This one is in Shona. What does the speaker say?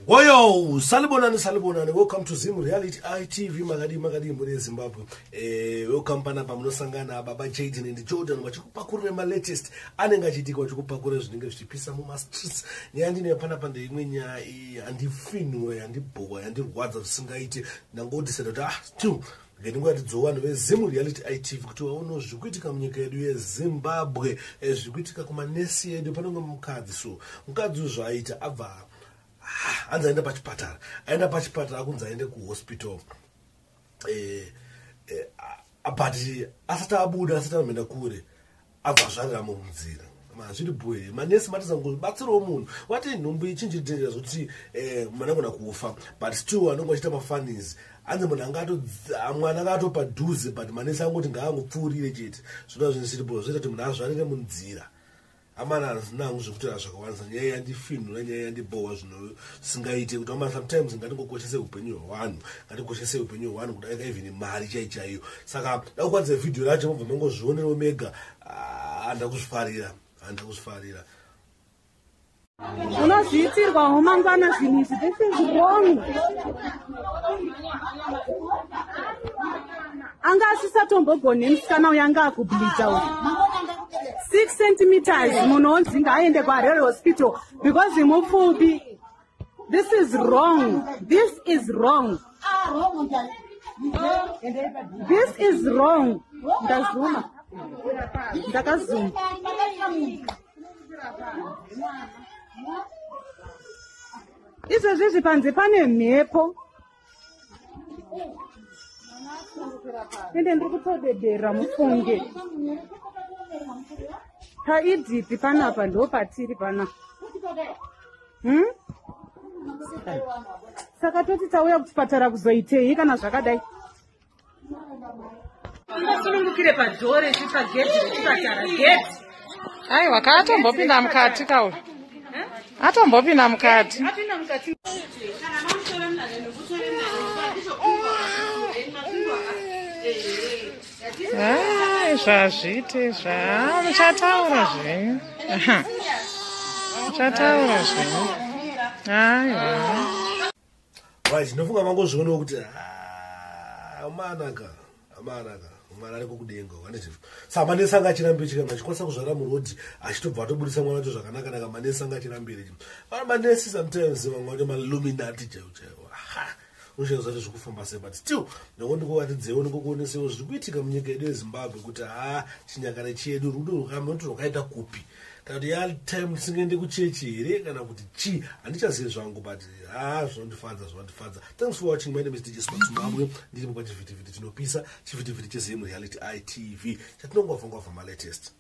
Woyo, salibonani salibonani. Welcome to Zim Reality ITV. Makadii makadii mhuri yeZimbabwe. Welcome panapa munosangana baba Jaden and Jordan vachikupakurira malatest anenge achiitika, vachikupakurira zvinenge zvichipisa mumastreets. Nyaya ndinoya panapa ndeimwe nyaya yandifinhura, yandibhowa, yandirwadza zvisingaiti. Ndangodecide kuti still ngendingoratidzawo vanhu veZim Reality ITV kuti vaonewo zviri kuitika munyika yedu yeZimbabwe, zviri kuitika kumanesi edu. Panonge mukadzi, so mukadzi uyu zvaaita, abva hanzi aenda pachipatara, aenda pachipatara akunzi aende kuhospital, but asati abuda, asati amboenda kure, abva azvarira munzira. Hazviri bhuye. Manesi matiza ngobatsirawo munhu wati nhumbu ichinji dangerous kuti munhu anogona kufa, but still anonge achiita mafunnies. Hanzi munhu anga mwana anga atopadhuze, but manesi angoti ngaangopfuurire chete. Zvinova zvinisiri bho, zvoita kuti munhu azvarire munzira. Amana, hazina hangu zvekutaura zvakawandisa. Nyaya yandifinhura, nyaya yandibhowa zvinosingaite kuti amana, sometimes ngatingokoshese upenyu hwevanhu, ngatikoshese upenyu hwevanhu kudarika even mari chai chaiyo. Saka dakukwanisa vhidhiyo racho, mobva mangozvionerewo mega. Handa kuzvifarira, handa kuzvifarira. Unozviitirwawo mangwana zvinhu izvi. This is wrong. Anga asisatombogone musikana uyu, anga akubleeda uyu. 6 centimeters, munhu onzi ngaaende kuHarare Hospital because mupfupi. This is wrong, this is wrong, this is wrong. Ndazuma, ndakazuma. Izvezvizvi panze pane mhepo, ende ndiri kutodedera, mufunge. Paidhipi panapa, ndo patiri panapa, Saka toti tauya kuchipatara kuzoitei kana zvakadai? Ungasunungukire padoor pagedhi rechipatara, gate. Aiwa, kaatombopinda mukati kauyu, atombopinda mukati. Apinda mukati. Kana mamutora munhu, Ai, zvazviite zva muchataura zvenyu. Aha. Muchataura zvenyu, aiwa. Right, ndinofunga mangozvionawo kuti amanaka, amanaka, mwana ariko kudenga, handiti? Saka manesi anga achirambire chikama achikwanisa kuzvara murodhi, achitobva atobudisa mwana wacho zvakanaka-naka. Manesi anga achirambire chi vana manesi sometimes vamwe vacho mailluminati chaivo chaivo. Ha, unoshaisa kuti zviri kufamba sei, but still ndongo ndikuvatidzewo, ndikokuonesewo zviri kuitika munyika yedu yeZimbabwe, kuti ha, chinyakare chedu, rudo rwakamoti rwakaita kupi? Kana kuti yatime tisingaende kuchechi here, kana kuti chii? Handichazivi zvangu, but ha, zvinondifadza, zvinondifadza. Thanks for watching. My name is DJ Spark Zimbabwe. Ndiripo pachivhitivhiti tinopisa, chivhitivhiti cheZim Reality ITV, chatinongwavha ngwavha malatest.